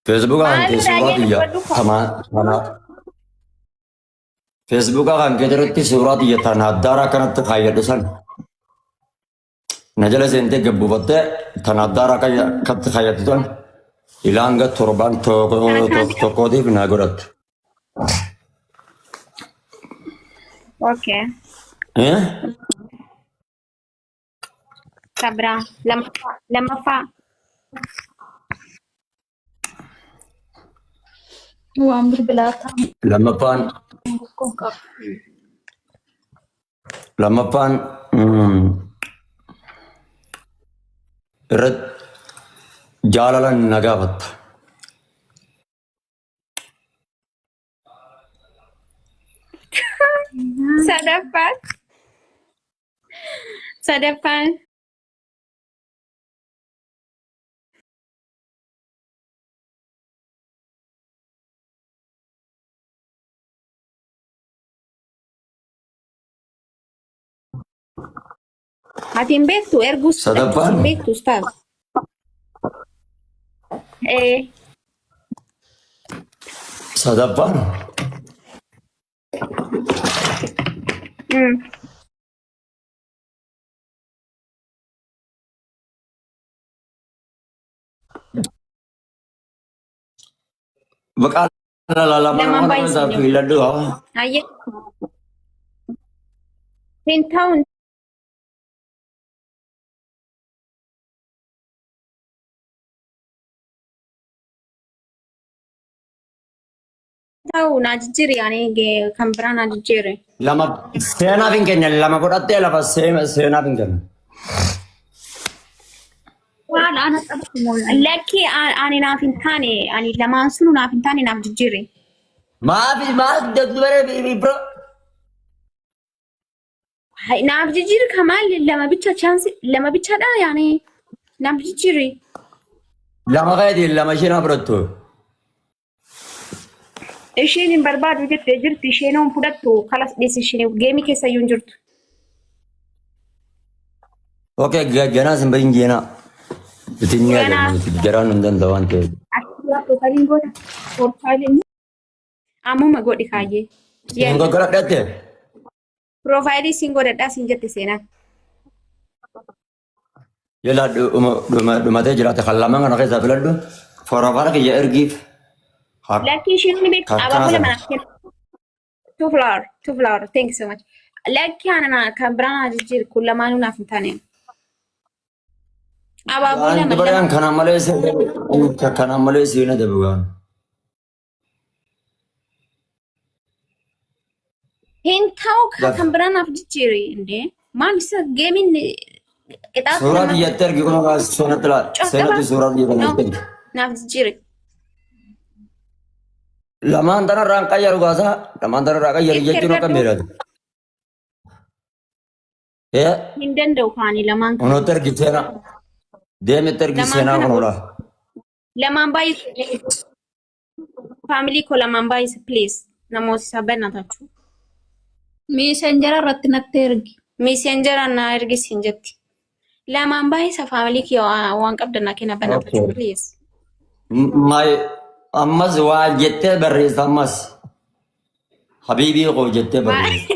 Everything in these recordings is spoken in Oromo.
Feesbuuka kan Maal kee suuraa raayyaa tiyya dubbadhu koo. tama tana Feesbuuka kan kee irratti suuraa tiyya tana addaara akkanatti kaayyadhe san na jala seentee gabbuufattee tana addaara akkatti kaayyattu san ilaa hanga torbaan tokkootiif naa godhatte. Okay. Eh? Kan biraa lammaffaa. Lammaffaa. Waan bilbilaa ta'an Lammaffaan rakkoon qabu. lammaffaan irratti jaalala na gaafatta. Sadaffaan. Sadaffaan. Ati hin beektu erguus Sadaffaan hin beektu ustaaz. Ee sadaffaan Bakka lama Lamaan nama baay'isee isaa jiru. filadhu. Ayyee. Hin ta'u hin ta'u naa jijjiiri ani kan biraa naa jijjiiri. Lama seenaaf hin kennan lama godhattee lafa seenaaf hin kennan. Waan ana qabatu moo Lakki ani naaf hin taane ani lamaan sunu naaf hin taane naaf jijjiiri. Maafi maal dubbaree bro. Hai, Naaf jijjiiri kamaal lama bicha chaansi lama bichaadha yaani naaf jijjiiri. Lama keetiin lama isheen haa fudhattu. Isheen hin barbaadu jettee jirti isheen hin fudhattu kalas dhiisi isheen geemii keessa iyyuu hin jirtu. Okay, ganaa sin bahin jeenaa. Itti ni Ganaa. agarra garaan hin danda'u waan ta'eef. Ati profaayiliin goota. Profaayiliin ammuma godhi kaayyee. Hin goggoradhatte. Profaayilii siin godhadhaa siin jette seenaan. Yala dhumatee jiraate kan lamaan kana keessaa filadhu. Forofaara kiyya ergiif. Lakkii isheen ni beekti. Kan Abaaboo kana lama naaf kenna. Two flower, two flower. Thank you so much. Lakkii ana kan biraa naa jijjiiri kun lamaanuu naaf hin taane. Abaaboo Waan lama dubaraan lama. kana malee kana malee siina dabugaan. Hin ta'u Gaf. kan biraa naaf jijjiiri indee. Maal isa geemiin qixaatu Suuraa nama biyyatti ergi kun seenatti laal. Caqaba. Seenatti suuraa biyya No, kanatti ergi. naaf jijjiiri. Lamaan tanarraan qayyaru gaasaa. Lamaan tanarraa qayyaru Itti jechuun akka ergadhu. miidhagdu. Ee Hin danda'u kaani lamaan kana. kunuutti ergi seena. Deemitti ergi Lamaan seenaa kana kun oolaa. Lamaan baay'ee faamilii koo lamaan baay'isa please namoota isaa bannatachuu. Miisenjara irratti natti ergi. Miisenjara na ergis hin jetti. Lamaan baay'isa faamilii kee waan qabdan na kenna bannatachuu Okay. please. May ammas waa jettee barreessa ammas. Habiibii koo jettee barreessa.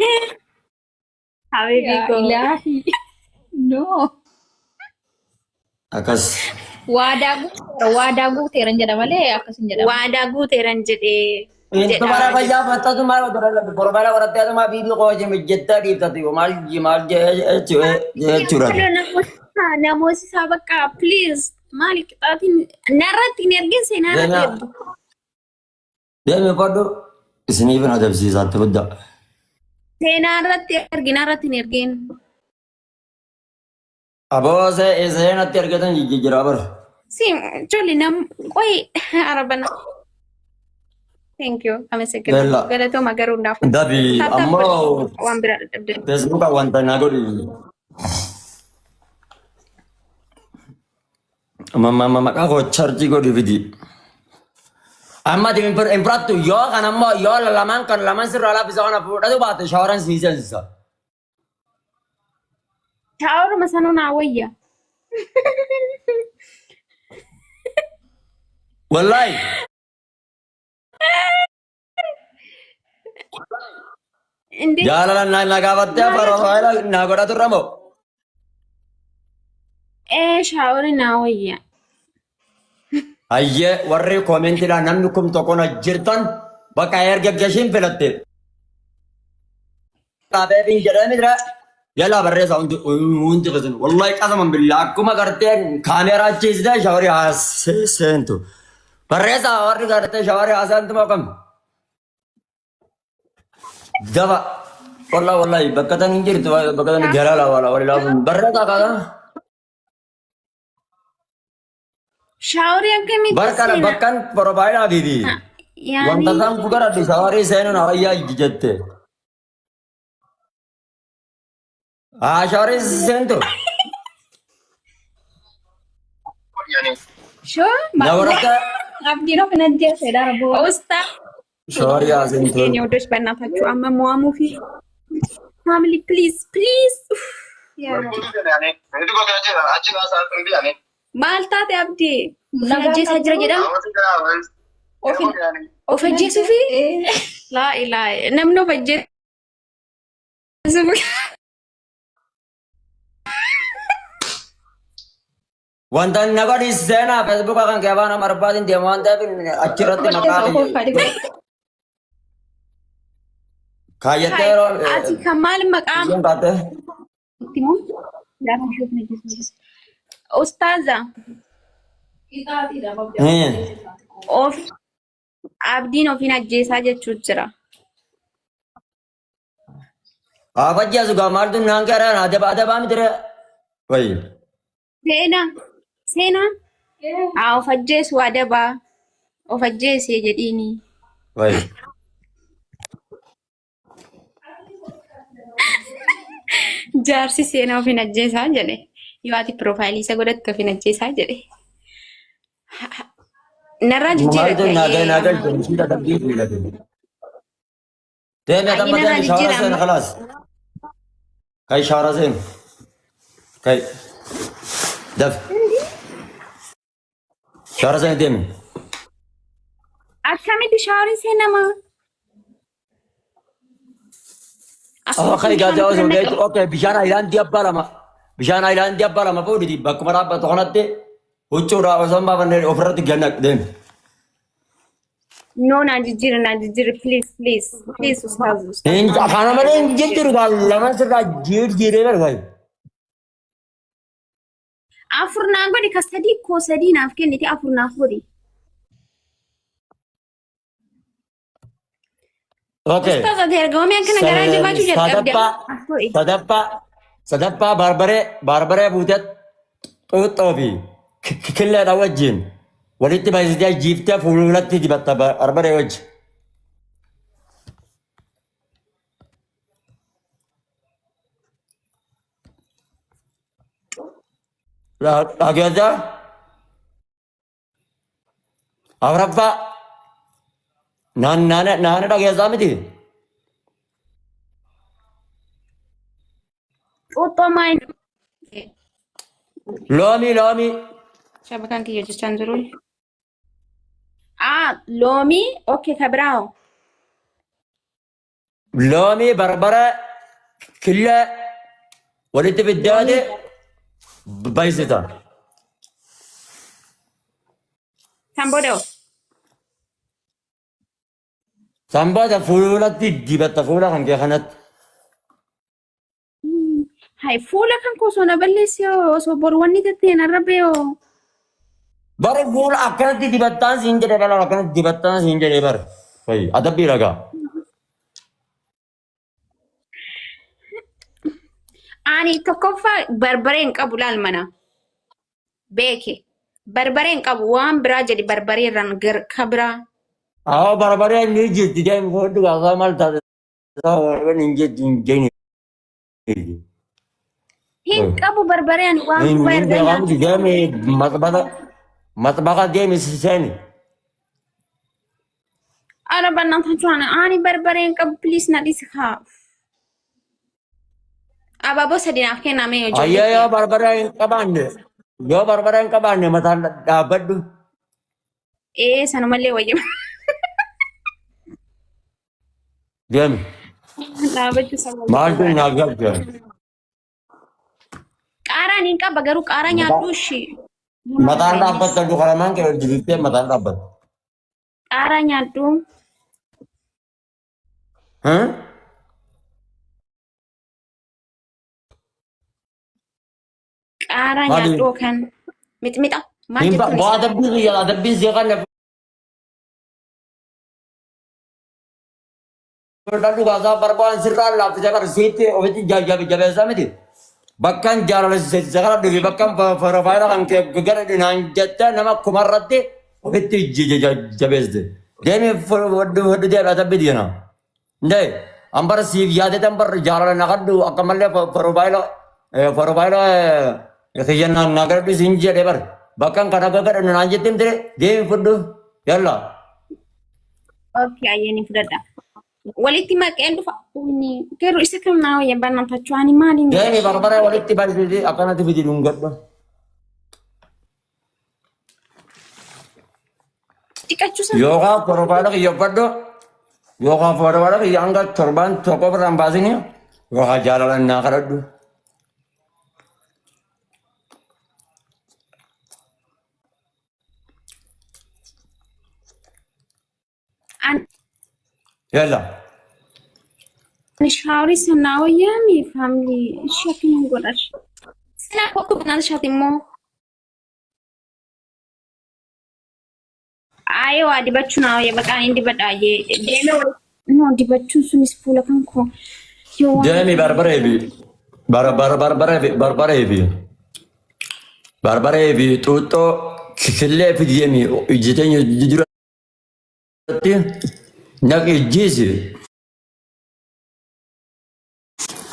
Habibi Yaa koo. ilaahi. No. Akkas. Waadaa guuteera, waadaa guuteera hin jedha malee akkas hin jedhamu. Waadaa guuteeran jedhee Intu bara jedha. fayyaa fattatu maal borobara qorattee atuma habiibii koo jettee dhiiftatu maal maal jechuudha. Namoota isaa bakka please maali qixaatiin narratti hin ergin seenaa irratti Seenaa. ergu. Deemi fadhu isiniif hin adabsiisaatti guddaa. Seenaa irratti ergi narratti hin ergin. Aboo seenatti ergatan jijjiiraa bara. Si ijoollee nam qoy arabana. Thank you. Ameseginaa. Bella. Galatooma garuu hundaaf. Dabi Tap tap ammoo godhi waan biraa dadhabde. Feesbuuka wanta naa godhi. Maqaa koo charjii godhi fidi. Amma ati hin fudhattu yoo kan ammoo yoo lamaan kan lamaan sirraa laaffisa kana fudhatu baate shaaworan sii seensisa. Shaaworuma sanuu naa wayya. Wallaahi. Indee Jaalala na gaafattee profaayila na godhatu irra moo? Ee shaaworii naa wayya. Hayyee warri koomentiidhaan namni kum tokko na jirtan bakka erga gashiin filatte. Dhaabeefiin jedhee miti yalaa barreessa hundi hundi keessan wallahi qasaman billaa akkuma gartee kaameeraa chiisitee shawarii haaseentu. Barreessa warri gartee shawarii haaseentu moo kam? Daba wallahi wallahi bakka tan hin jirtu bakka tan jalala wala wala barreessa kaasa. Shaaworii akkamitti Barkana seena? bakkan profaayilaa fi wanta Yaani isaan godhadhu shawarii seenuun hawayyaa jette. Haa shawarii seentu. shoo Na warra Abdiin of hin ajjeese darboo. Usta shawarii haa seentu. የኔ ወዶች በእናታችሁ አመሟሙ ፊ ፋሚሊ ፕሊዝ ፕሊዝ maal taate Abdii Of ajjeesaa jira jedhama of ajjeesuu fi laa ilaa namni of ajjeesuu Wanta na godhi seenaa feesbuuka kan kee afaan Amaariffaatiin deema waan ta'eef achirratti maqaa kaayyattee yeroo ati kan maal maqaa isheen kaatte. Ustaaza of Abdiin ofiin ajjeesaa jechuu jira. Haa fajjeesu gaa maaltu naan keera adaba adabaa miti ree. Wayi. Seenaa seenaa haa of ajjeesu adabaa of ajjeesee jedhiini. Wayi. Jaarsi seenaa ofiin ajjeesaa jedhe. Yoo ati piroofaayilii isa godhatte ofiin ajjeesaa jedhe. Narraa Maaltu jijjiirate. naa ga'e naa galche ishii dadhabbii fiilate. Deemi adamma Ayina deemi shawara jijjiirama. seena khalaas. Kai shawara seena. Kai. Daf. Shawara seena deemi. Akkamitti shaaworii seenamaa? Okay, gaazexaa osoo beektu okay bishaan ayilaandii abbaa lama bishaan ayilaandii abbaa lama fuudhiti bakkuma dhaabbatu kanatti huccuudhaa osoo hin baafanne ofirratti ganna deemi. No, naa jijjiiri naa jijjiiri please please please ustaaz ustaaz. Hin kana malee hin jijjiiru gaa lama sirraa jijjiiree barbaadu. Afur naa godhi ka sadii koo sadii naaf kennite afur naaf godhi. Okay. Ustaaz ati ergamamee akkana garaa jabaachuu jalqabde. Sadaffaa Af godhi. sadaffaa sadaffaa barbaree barbaree buutee xuuxxoo fi killeedha wajjin walitti baay'isitee jiiftee fuulatti dibatta barbaree wajjin. Dhageessaa afuraffaa naana naana dhageessaa miti. Xuuxxoo maal? Loomii loomii Shabakaan kiyya jechaan jiru. Ah, loomii okay ka biraa hoo? Loomii barbaree killee walitti fiddeeti baysita. Kan booda hoo? San booda fuulatti dibatta fuula kan kee kanatti. Hai fuula kan koo osoo na balleesse hoo osoo boru wanni tattee narra ba'e hoo. Bara fuula akkanatti dibattaan siin jedhe bara akkanatti dibattaan siin jedhe bara. Fayi adabbii ragaa. Ani tokkoffaa barbaree hin qabu laal mana. Beeke. Barbaree hin qabu waan biraa jedhi barbaree irraan ka biraa. Awwa barbaree ni jirti deemi fuudhu gaafa maal taate barbareen hin jirti hin jeni. Hin qabu barbaree ani waan Hin gubaa erga beekamu nyaachuu. deemi maxbaqa maxbaqa deemi seeni. Ara bannaan ani barbaree hin qabu please na dhisi kaa. Abaaboo sadi naaf kenname ijoollee Ayyee yoo kiyya. barbaree hin qabaanne yoo barbaree hin qabaanne mataan dhaabbadhu. Ee sanumallee wayya. Deemi. Dhaabachuu saba Maaltu barbaada. naa galche? Qaaraan hin qaba garuu qaaraa nyaadhu ishii. Mataan dhaabbatta dukaramaan kee hojjetee mataan dhaabbatta. Qaaraa nyaadhu. Qaaraa Maali? nyaadhu kan mixmixa. Maal Hin jettuun bu'aa isa? adabbii kiyya adabbiin si kan fudhadhu kaasaa barbaan sirraa laaffisee bara siitti ofitti jabeessaa miti. Bakkan jaalala si kadhadhu fi bakkan farafaayira kan kee gadhadhu naan jettee nama kumarratti ofitti jabeessite. Deemi fudhu fudhu deemi adabbii diina. Ndee an bara siif yaadetan bar jaalala na kadhu akka malee forofaayila forofaayila kiyya na gadhadhu siin jedhe bar bakkan kana gadhadhu naan jettim ture deemi fudhu yalla. Okay, ayyee ni fudhadha. Walitti maqeen dhufa. Inni garuu isa kam naa wayya barnaatachuu ani maaliin Deemi godha? barbara walitti balfisi akkanatti fidi dhungadhu. Dhiqachuu sana. Yookaan porofaayila kiyya uffadhu yookaan porofaayila kiyya hanga torbaan tokko birraan baasini yookaan jaalala naa kadhadhu. Ani Yalla. shaaworii sana naa wayyaami faamilii ishee akkamiin godha? Sina kottu kanaan ishaati immoo. Aayee waa dibachuu naa wayya baqaan hin dibadha ayyee deemee wal no dibachuun sunis fuula kan koo yoo waan Deemi barbaree fi barbaree fi barbaree fi barbaree fi xuuxxoo killee fi deemi ijji teenya duratti naqi ijjiisi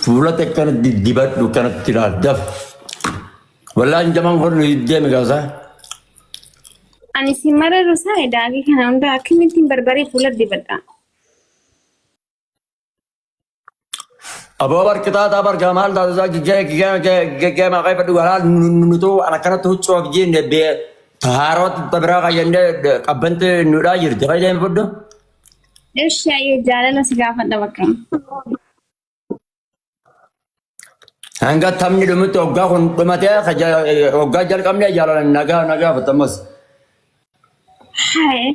fuula akkanatti dibadhu kanatti ilaal daf. Wallaan jaman kun deemi gaasa. Ani si mararu isaa daakii kana hunda akkamittiin barbaree fuula dibadha. Aboo barqixaataa bargaa maal taasisaa gigee maqaa fedhu walaa nutuu an akkanatti huccuu of jenne bee haarootti biraa qayyannee qabbanti nudhaa jirti fayyadamee fudhu. Eshi ayyee jaalala si gaafadha bakka. Hanga taphni dhumutti hoggaa kun dhumatee hoggaa jalqabnee jaalala nagaa nagaa fatamas. Haye.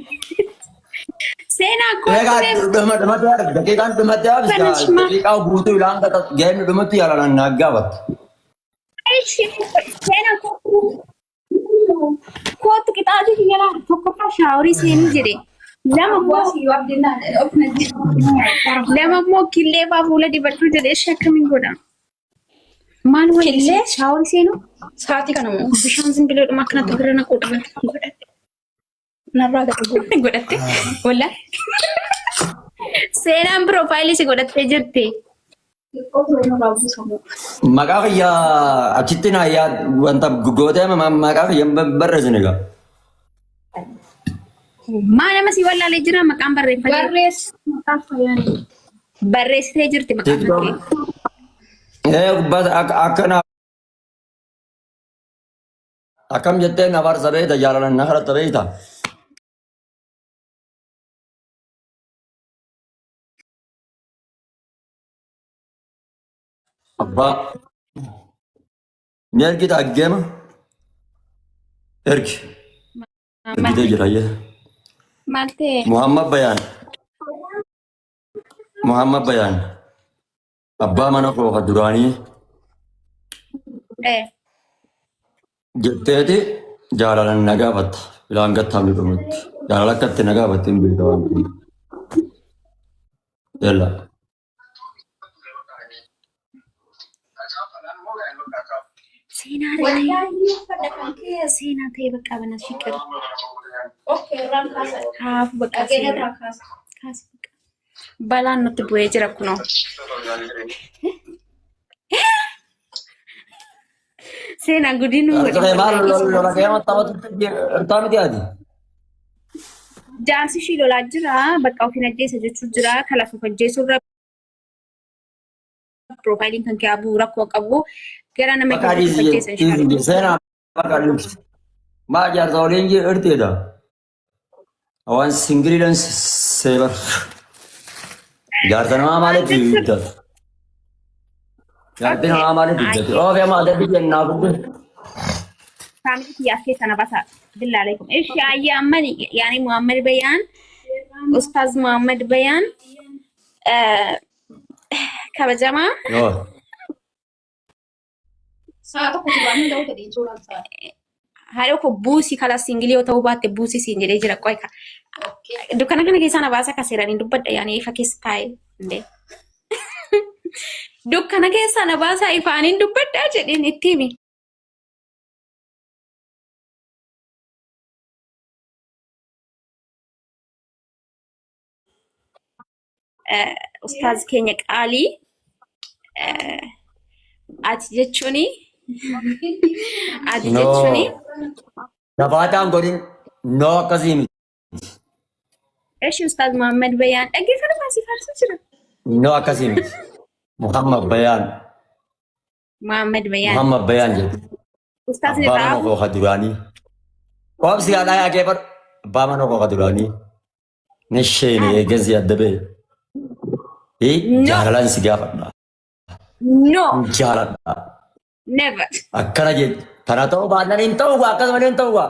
Seenaa Egaa kootu dhuma dhumatee daqiiqaan dhumatee Banashma. daqiiqaa guutuu ilaa hanga geemni dhumutti jaalala nagaa fatta. Eshi seenaa kootu. Kootu qixaatii kiyya laala tokkoffaa shaaworii seenuu jedhe. Lama immoo lama immoo killee fa'aa fuula dibadhu jedhe eshi akkamiin godha? Maal wayya Killee? shaaworii seenuu? Sa'aatii kana moo? Bishaan zimbiloodhuma akkanatti ofirra naquu dhaban. Godhadhe. Narraa gadi bu'u. Godhatte? Wallaahi. Seenaan piroofaayilii si godhattee jirti. Narraa buusamu. Maqaa kiyya achitti naa yaa wanta gootee maqaa kiyya hin barreessine egaa. Maa nama si wallaalee jira maqaan barreeffatee. Barreessi maqaa fayyaanii. Barreessitee jirti maqaan TikTok. kee. Ee gubbaa akka naa akkam jettee na barsa beekta jaalala na kadhatta beekta. Abbaa ni ergita aggeema ergi ergitee jira ayyee. Maal ta'e? Muhammad Bayaan Muhammad Bayaan abbaa mana koo ka duraanii Eh. jetteeti jaalalan na gaafatta. Ilaan gattaamni dhumutti. Jaalala akka itti na gaafatte hin beekta waan kun. Yalla. Seenaa ta'e seenaa ta'e bakka bana fiqir. Haaf bakka seenaa. Kaas bakka. Balaan nutti bu'ee jira kunoo. Seenaa gudii nu godhe. Harka maal lola kee taphatu irtaa miti ati. Jaarsi ishii lolaa jira bakka ofiin ajjeesa jechuu jira kalaaf of ajjeesuu irra piroofaayiliin kan kee abuu rakkoo qabu gara nama Bakka keessa dhiisi ajjeesa inshallah. seenaa bakka dhiisi. Maa jaarsa waliin irteedha. Waan singiriidhaan seebar. Jaarsa namaa maaliif hidda? Jaartiin Okay. namaa maaliif dubbatti? Ayyee. Oofi amma adabbii kennaa guddi. Family kiyyaaf keessa na basa. Billaa alaikum. Ishi ayyee amma yaani Muhammad Bayaan, Ustaaz Muhammad Bayaan kabajamaa. Yoo. Sa'a tokko turaan ta'uu fedhii suuraan sa'a. Haadha koo buusii kalaa siingilii yoo ta'uu baatte buusii siin jedhee jira qoy ka. Dukkana kana keessaa na baasa ka seeraan hin dubbadha yaani ifa keessa taa'e illee. Dukkana keessaa na baasaa ifaan hin dubbadha jedheen itti himi. Ustaaz keenya qaalii ati jechuuni ati No. jechuuni Nafaataan godhin no akkasii miti. Eshi Ustaaz Muhammad Bayaan dhaggeeffadhu si faarsu jira. No akkasii miti. Muhammad Bayaan. Muhammad Bayaan. Muhammad Bayaan jedhu. Ustaazni Abbaa mana Xaafuu koo ka duraanii. Qoobsi haadhaa yaa keefadhu. Abbaa mana koo ka duraanii. Ni sheeni eegansi adda ba'e. No. Jaalalaan si gaafadha. No, Jaaladha. never. Akkana jedhu. Tana ta'uu baannaan hin ta'u gaa akkasuma hin ta'u gaa.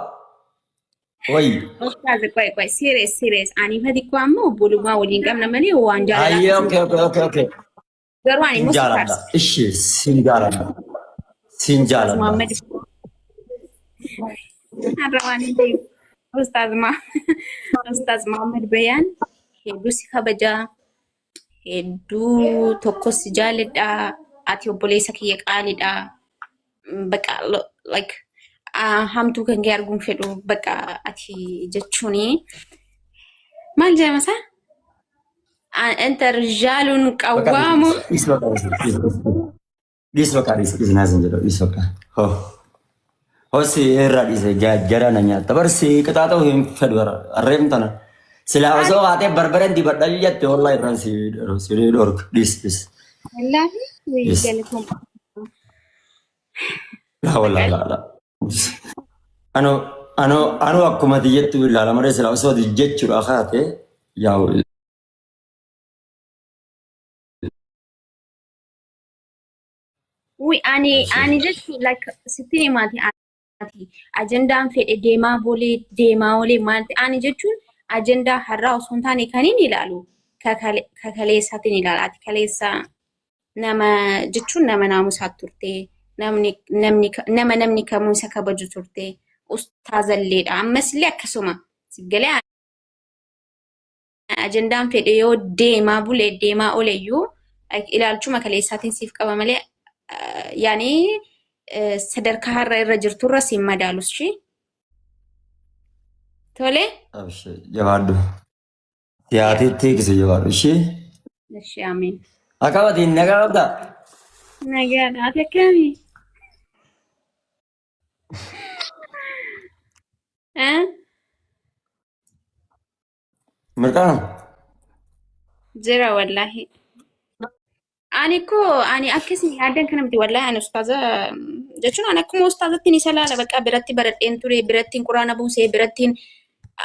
Wayi. Ustaazi qoy qoy serious serious ani fadi koo ammoo obbolummaa waliin qabna malee waan jaalalaa Ayyee okay okay okay okay. Garuu ani Sin immoo si jaaladha. faarsa. Ishi sin jaaladha. Sin Ustaaz jaaladha. Muhammad har'a waan hin ta'eef Ustaaz Ma Ustaaz Muhammad Bayaan hedduu si kabajaa hedduu tokko si jaaladha ati obboleessa kiyya qaaliidha baqa like hamtuu kan kee arguun fedhu baqa ati jechuuni maal jedhama isaa? Anta rijaalun Bakka qawwaamu. dhiis bakka dhiis dhiis bakka dhiis dhiis naas hin jedhu dhiis bakka. Hoo hoo si irraa dhiise jara na nyaatta bar si qixaaxa'u hin fedhu harreen tana. Silaa osoo haatee barbareen dibadha jette wallahi irraan si si dhorka dhiis dhiis Wallaahi dhiis. galatooma. Laa wallahi laa laa. Ano ano ano akkuma ati jettu ilaala malee silaa osoo ati jechuudha kaate yaa'u. Uy, ani ani jechuun like sitti himaati ati ajandaan fedhe deemaa bolee deemaa olee maal ta'e ani jechuun ajandaa har'aa osoo hin taane kan inni ilaalu kakaleessaatiin ilaala ati kaleessa nama jechuun nama naamusaa turte namni namni nama namni kamuu isa kabaju turte ustaazalleedha ammasillee akkasuma siif galee ajandaan fedhe yoo deemaa bule deemaa oleyyuu ilaalchuma kaleessaatiin siif qaba malee yaani sadarkaa har'a irra jirturra siin madaalus ishee. Tole. Abshee jabaadhu. Siyaatii tiikisi jabaadhu ishee. Ishee amiin. Akkamatiin nagaa qabdaa? Nagaadha. Ati akkamii? Eh? Mirqaana. Jira wallaahi. Ani koo ani akkasii yaaddan kana miti wallaahi ani ustaaza jechuun ani akkuma ustaazatti ni salaala bakka biratti baradheen ture birattiin quraana buusee birattiin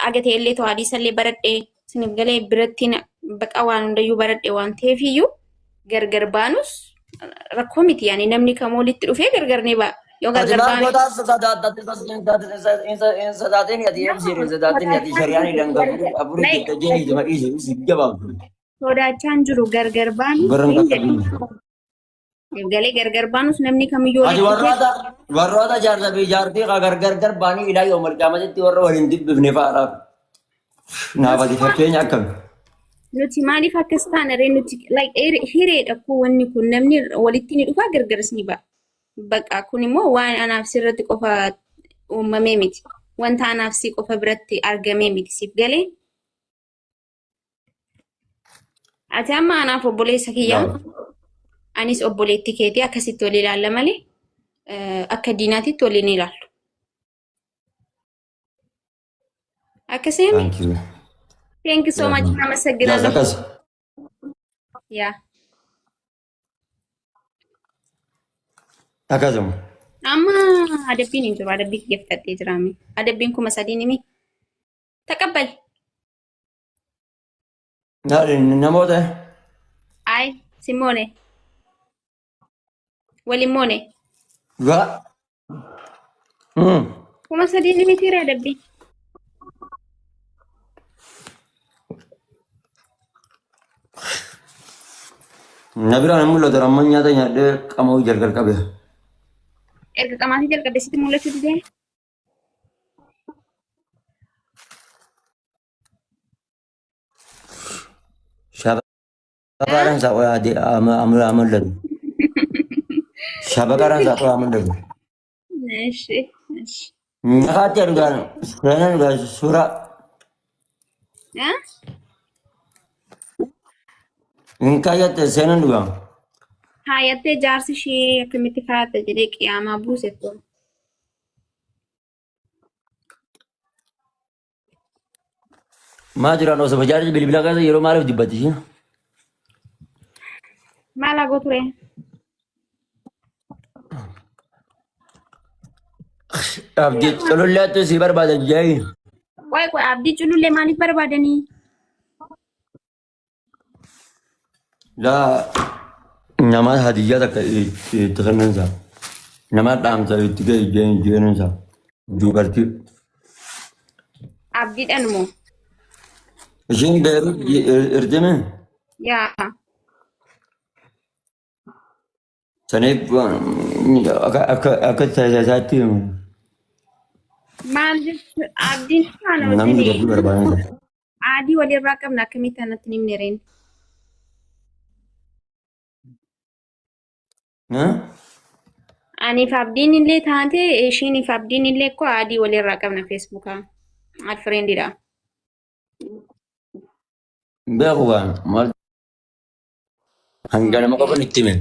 agatee illee too hadiisa illee baradhee siniif galee birattiin baqa waan hundayyuu baradhe waan ta'eef iyyuu gargar baanus rakkoo miti yaani namni kamuu walitti dhufee gargar ni ba'a. Yoo Ati gargar maal baane gootaa hin sodaatin ati emsiir hin sodaatin ati shari'aan hidhan afurii Like, jette jee hidhama dhiise si gabaabdu. sodaachaan jiru gargar baanus Baran hin jedhu. qaqqabin. Galee gargar baanus namni kamiyyuu Ati walitti dhufee warroota warroota jaarsa fi jaartii ka gargar gar baanii ilaa yoo malqaamatitti warra waliin dubbifne fa'aadhaaf. Naaf ati fakkeenya akkami? Nuti maaliif akkas taana ree nuti like hireedha koo wanni kun namni walitti ni dhufa gargaris ni ba'a. Baqa kun immoo waan anaaf sirratti qofa uumamee miti. Wanta anaaf si qofa biratti argamee miti siif galee. Ati amma anaaf obboleessa kiyya. Anis obboleetti keetii akkasitti wal ilaalla malee akka diinaatitti wal hin ilaallu. Akkasii Thank you. Thank you so much. Yaas Amasagginallah. akkas. Yeah. Akkasuma. Amma adabbiin hin jiru. Adabbii kiyya fudhadhee jira. Adabbiin 3000 himi. Taqabbal. Namoota Ay, Simoone. Waliin moone. Dhugaa. 3000 ni mitiire adabbii. Na biraan hin mul'atu amma nyaata nyaadhee qama'uu jalqabe. Erga qamaatii jalqabde sitti mul'achuu didee. Shabaqaadhaan isaa qoyaa mul'atu. Shabaqaadhaan isaa qoyaa mul'atu. Eshi eshi. Nyaataatti dhugaan seenaa dhugaa suuraa Ah? hin kaayyatte seenaan dhugaa. Kaayattee jaarsi ishee akkamitti kaayatte jedhee qiyaamaa buuse kun. Maa jiraan osoo bajaajii bilbila keessa yeroo maaliif dubbatti isheen? Maal haa gootu ree? Abdii cululleettu si barbaada jee. Qoy qoy abdii culullee maaliif barbaadanii? Laa nama hadiyyaa takka itti kennansa. Nama dhaamsa itti ga'e jeeninsa. Dubartii. Abdiidhaan moo? Isheen Beerut irtime Yaa. saniif akka isaatti Maal jechuun abdiin faana namni wajjin dubartii barbaadansa. Aadii walirraa qabna akkamitti anatti hin himne reen? Aniif abdiin illee taate ishiiniif abdiin illee koo aadii walirraa qabna feesbuukaa. Aad fireendidha. Beeku waan maal hanga nama qofan itti hime.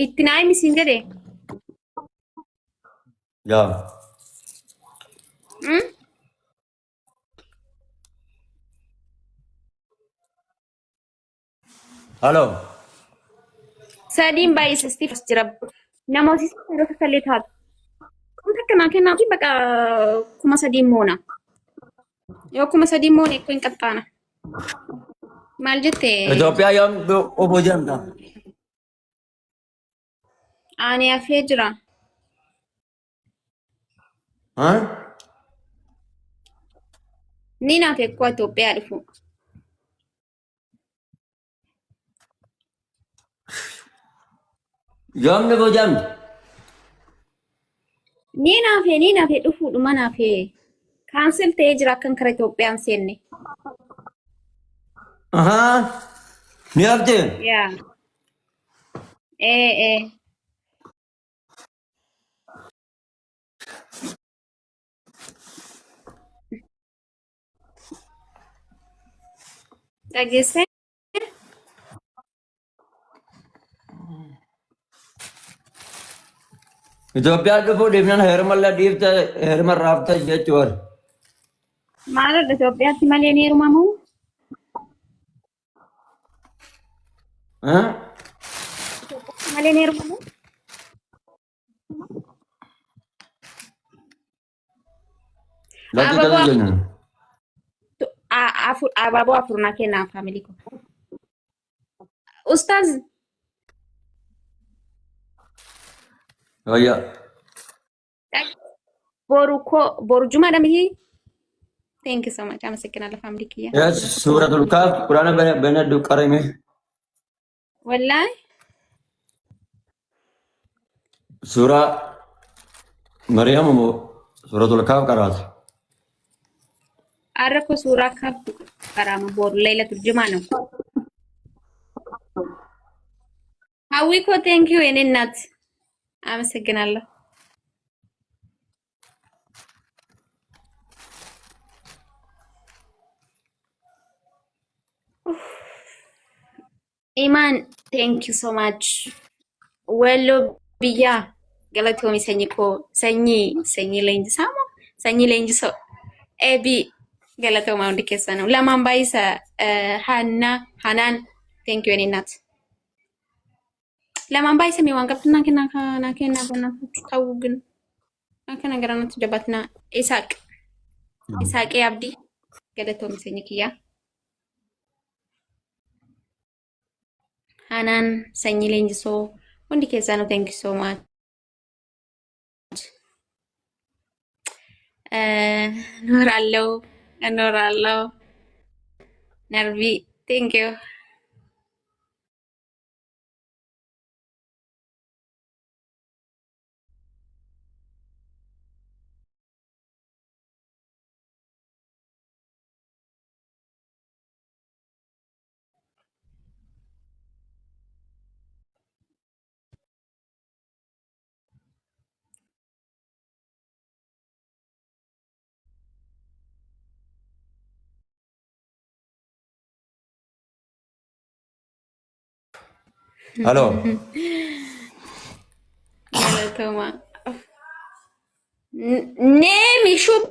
Itti naa himi siin jedhe. Yaa. Halo. Sadiin baay'isasti as jira. Namooti yeroo takka illee taatu. Kun takka naa kennaa fi baqa 3000 moona. Yoo 3000 moone ikkoo hin qaxxaana. Maal jette? Itoophiyaa yoom obbo jedhamta? Ani hafee jira. Ni naaf eekkoo Itoophiyaa dhufu. Yoom dhufuu jamti? Ni naafee ni naafee dhufuudhuma naafee. Kaansel ta'ee jira akkan kara Itoophiyaan seenne. Ahaa. Ni haftee? Yaa. Ee ee. Dhageessee? Itoophiyaa dhufuu dhiifnan heerumalla dhiifte heeruma raafte jechuudha. Maalidha Itoophiyaatti malee ni heerumamu? Itoophiyaatti malee ni heerumamu? Lakki Abaaboo galii jenna. afur abaaboo afur naa kennaa faamilii koo. Ustaaz Wayyaa. boru koo boru jumaadha miti. Thank you so much. አመሰግናለሁ ፋሚሊ kiyya. Yes, suuratul kaaf quraana banadhu qarame. Wallahi Suuraa Maryam moo suuratul kaaf qaraata. har'a koo suuraa kaaftu qaraama boru laylatul jumaa ነው. Hawwi koo thank you የኔ እናት አመሰግናለሁ። Imaan thank you so much. Walloo biyyaa galatoomi sanyii koo sanyii sanyii leenjisaa moo sanyii leenjisoo eebii galatoomaa hundi keessanuu lamaan baay'isa Haannaa Hanaan thank you የኔ እናት lamaan baay'isa mee waan qabdu naa kennaa naa kennaa በእናታችሁ ተው ግን akka gara natti jabatina Isaaq Isaaqee Abdii galatoomi sanyii kiyyaa Hanaan sanyii leenjisoo Hundi keessanuu thank you so much. እኖራለሁ እኖራለሁ። ነርቪ thank you. Halo. Galatoomaa. Neemi shub.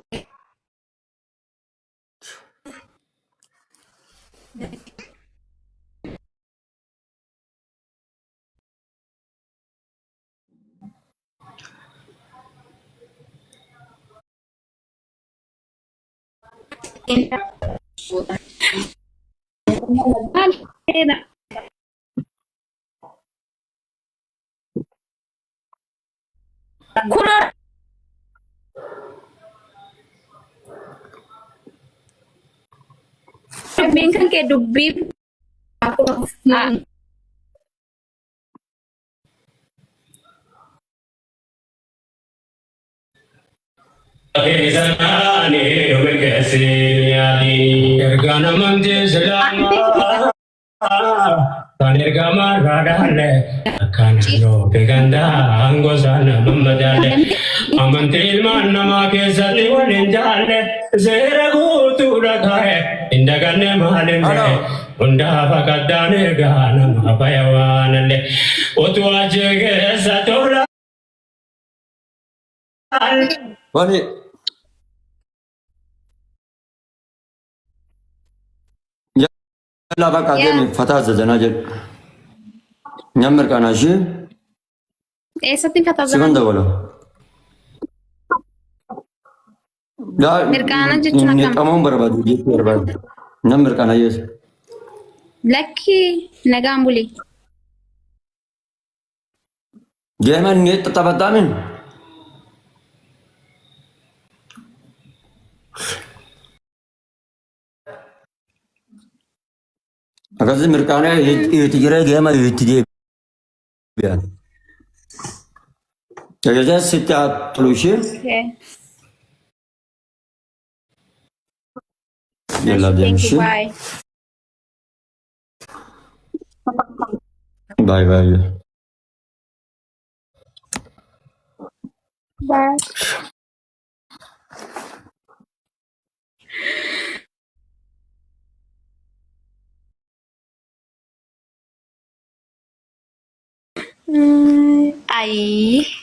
Kun dubbiin kan kee dubbii Ergaan amantii Islaamaa kan ergamaa irraa dhaalle akka naannoo fi gandaan gosa nama madaalle amantii ilmaan namaa keessatti wal hin jaalle seera guutuudha kaa'e hin daganne maalinne Halo. hundaaf akaddaan ergaa nama faya waanalle utuu achi keessa tola. Wani yalla bakka yaa deemi fataa zajanaa jedhu. Nyam mirqaanaa ishee eessatti siman fatazana dabala. Yaa mirqaana jechuun akkam mirqamuun barbaadu jechuu barbaadu. Nyam mirqaanaa yees. Lakki nagaan buli. Geeman ni taphataamin. Akkasii mirqaanaa itti jiree geema itti deebi'an. Tajaajila sitti haa tolu ishee. Okay. Yalla Thank you. deemshee. Bye. Baay'ee baay'ee. Bye. Ayii.